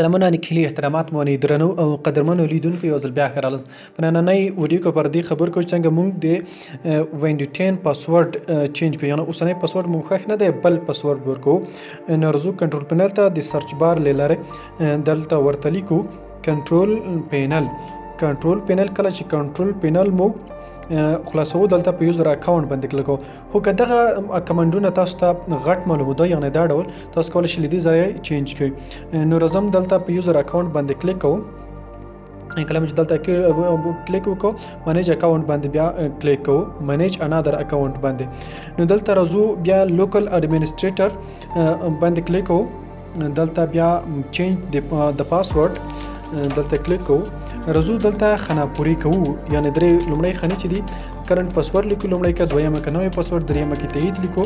سلامونه، نیکهیلي، احترامات مو درنو او قدرمنو لیدونکو، یو ځل بیا ښه راغلاست. په نننۍ ویډیو کې پر دې خبرو کوو چې څنګه موږ د وینډو 10 پاسورډ چینج کړو، یعنی اوسنی پاسورډ مو خوښ نه دی، بل پاسورډ ورکو. نو راځو کنټرول پینل ته، د سرچ بار له لارې دلته ورته لیکو کنټرول پینل. کنټرول پینل، کله چې کنټرول پینل مو خلاصو، دلته په یوزر اکاونټ باندې کلیک کوو. خو که دغه کمنډونه تاسو ته غټ معلومو ده، یعنی دا ډول تاسو کولی شئ له دې ځایه چینج کړئ. نو راځم دلته په یوزر اکاونټ باندې کلیک کوو. کله چې دلته کلیک وکړو، منیج اکاونټ باندې بیا کلیک کوو، منیج انادر اکاونټ باندې. نو دلته راځو، بیا لوکل اډمنستریټر باندې کلیک کوو. دلته بیا چینج د پاسورډ دلته کلیک کوو. راځو دلته خانه پوری کوو، یعنی درې لومړۍ خانه چې دي، کرنٹ پاسورډ لیکو لومړی کې، دویمه کې نوې پاسورډ، دریمه کې تایید لیکو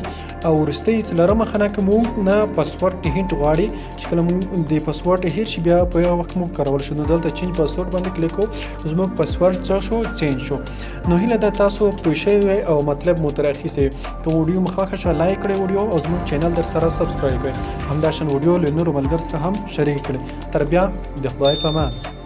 او وروستۍ څلورمه خانه کې موږ نه پاسورډ هینټ غواړي چې کله موږ د پاسورډ هیر شي، بیا په یو وخت موږ کارول شو. نو دلته چینج پاسورډ باندې کلیک کوو، زموږ پاسورډ څه شو؟ چینج شو. نو هیله ده تاسو پوه شوي او مطلب مو ترې اخیستی. که ویډیو مو خوښه شوه، لایک کړئ ویډیو او زموږ چینل در سره سبسکرایب کړئ. همداشان ویډیو له نورو ملګرو سره هم شریک کړئ. تر بیا، د خدای په امان.